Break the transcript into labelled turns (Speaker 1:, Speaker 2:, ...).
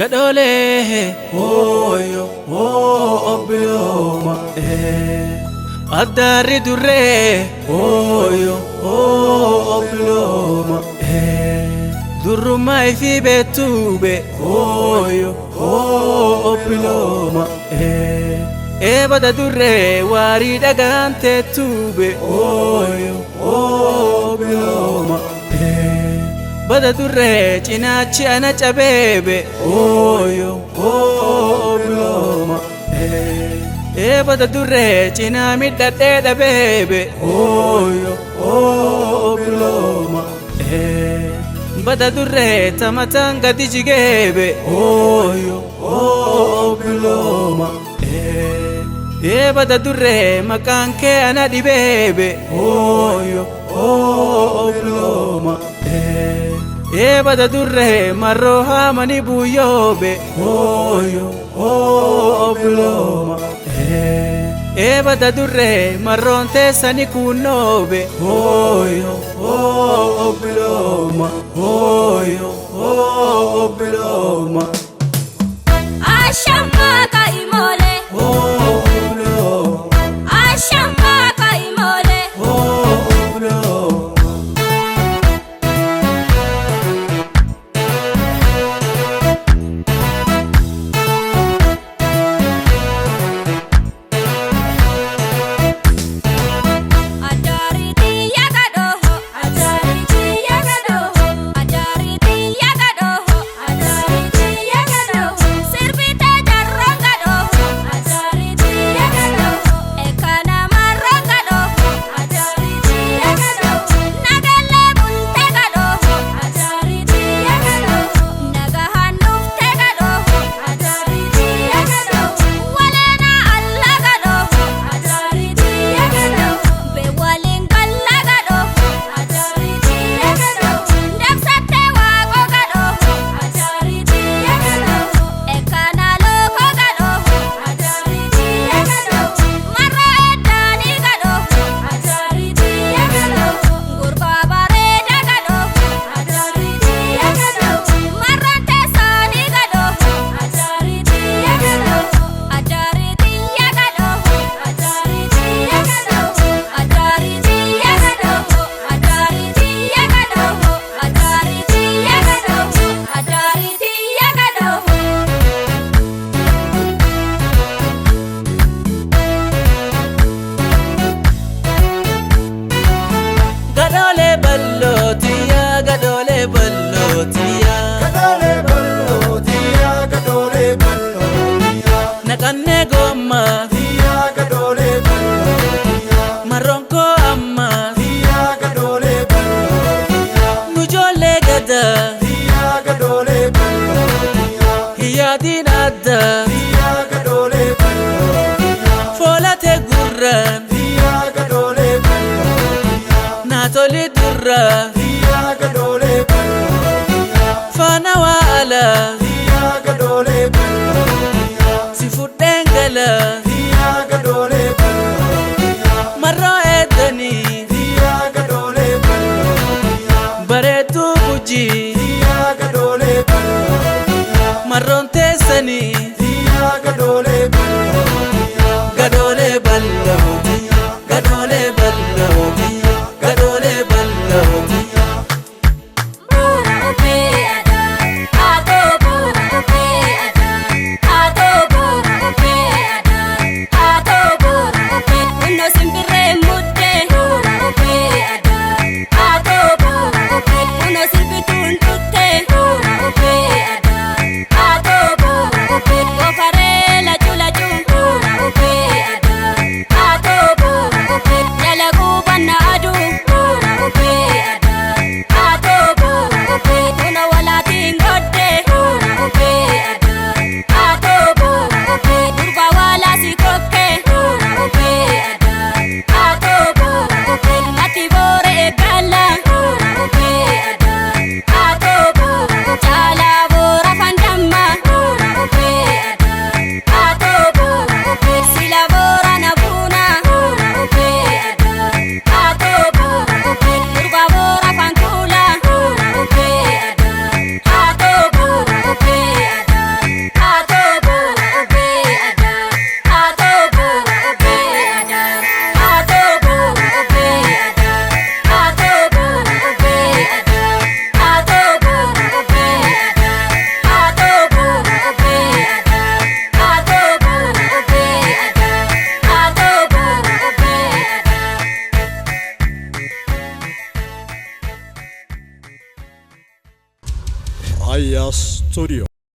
Speaker 1: Gadoolee hooyo hoo obbilooma addaarri durree hooyo hoo obbilooma durrummaa ifii beektuube hooyo hoo obbilooma eebada durree waarii dhagaan teettuube hooyo hoo obbilooma. Bada durree cinaachi ana cabeebe ooyo oobilooma ee bada durree cinaa midhadhee dhabeebe ooyo oobilooma bada durree tamataan gadi jigeebe ooyo oobilooma ee bada durree maqaan kee ana dhibeebe ooyo oobilooma ee bada durree marroo haamani buyyoobe ooyo oobilooma ee bada durree marroon teessani kuunnoobe ooyo oobilooma ooyo oobilooma.
Speaker 2: Ashamaka imole,
Speaker 1: Oobilooma
Speaker 2: ashamaka imole.
Speaker 1: Oobilooma.
Speaker 2: Ajaariti yagadoo, ajaariti yagadoo, ajaariti yagadoo, ajaariti yagadoo. Sirbite jarraan gadoo, ajaariti yagadoo, ekana marraan gadoo, ajaariti yagadoo. Nagalee bultee gadoo, ajaariti yagadoo, nagahaan dhuftee gadoo, ajaariti yagadoo. Waleena alla gadoo, ajaariti yagadoo. Bewaliin galla gadoo, ajaariti yagadoo. Dabsattee waaqoo gadoo, ajaariti yagadoo. Ekana lookoo gadoo, ajaariti yagadoo. Marra eddaanii gadoo, ajaariti yagadoo. Gurbaa bareeda gadoo, ajaariti yagadoo. Marraan teessaanii gadoo, ajaariti yagadoo. Ajaariti yagadoo, ajaariti yagadoo. Ajaariti yagadoo, ajaariti yagadoo. Ajaariti yagadoo, ajaariti yagadoo.
Speaker 1: Gadoolee ballootiyaa gadoolee ballootiyaa
Speaker 3: Gadoolee bal'ootiyaa gadoolee bal'ootiyaa
Speaker 1: naqannee goommaa
Speaker 3: Tiyyaa gadoolee bal'ootiyaa
Speaker 1: marroon koo ammaa
Speaker 3: Tiyyaa gadoolee bal'ootiyaa
Speaker 1: nu ijoollee gadaa
Speaker 3: Tiyyaa gadoolee bal'ootiyaa
Speaker 1: hiyyaatiin addaa
Speaker 3: Tiyyaa gadoolee bal'ootiyaa
Speaker 1: foolatee gurraan
Speaker 3: Tiyyaa gadoolee bal'ootiyaa
Speaker 1: naatolii durraa
Speaker 3: Tiyyaa gadoolee bal'ootiyaa
Speaker 1: faana waa alaa
Speaker 3: Tiyyaa gadoolee bal'ootiyaa
Speaker 1: si fudheen galaa
Speaker 3: Tiyyaa gadoolee bal'ootiyaa
Speaker 1: marroo eeddanii
Speaker 3: Tiyyaa gadoolee bal'ootiyaa
Speaker 1: bareedduu gujii
Speaker 3: Tiyyaa gadoolee bal'ootiyaa
Speaker 1: marroon teessanii
Speaker 3: Tiyyaa gadoolee bal'ootiyaa
Speaker 1: gadoolee ballootiyaa gadoolee ballootiyaa gadoolee ballootiyaa.
Speaker 2: Buura uffee aadaa, haatoo buura uffee aadaa, haatoo buura uffee aadaa, haatoo buura uffee.
Speaker 4: Studio.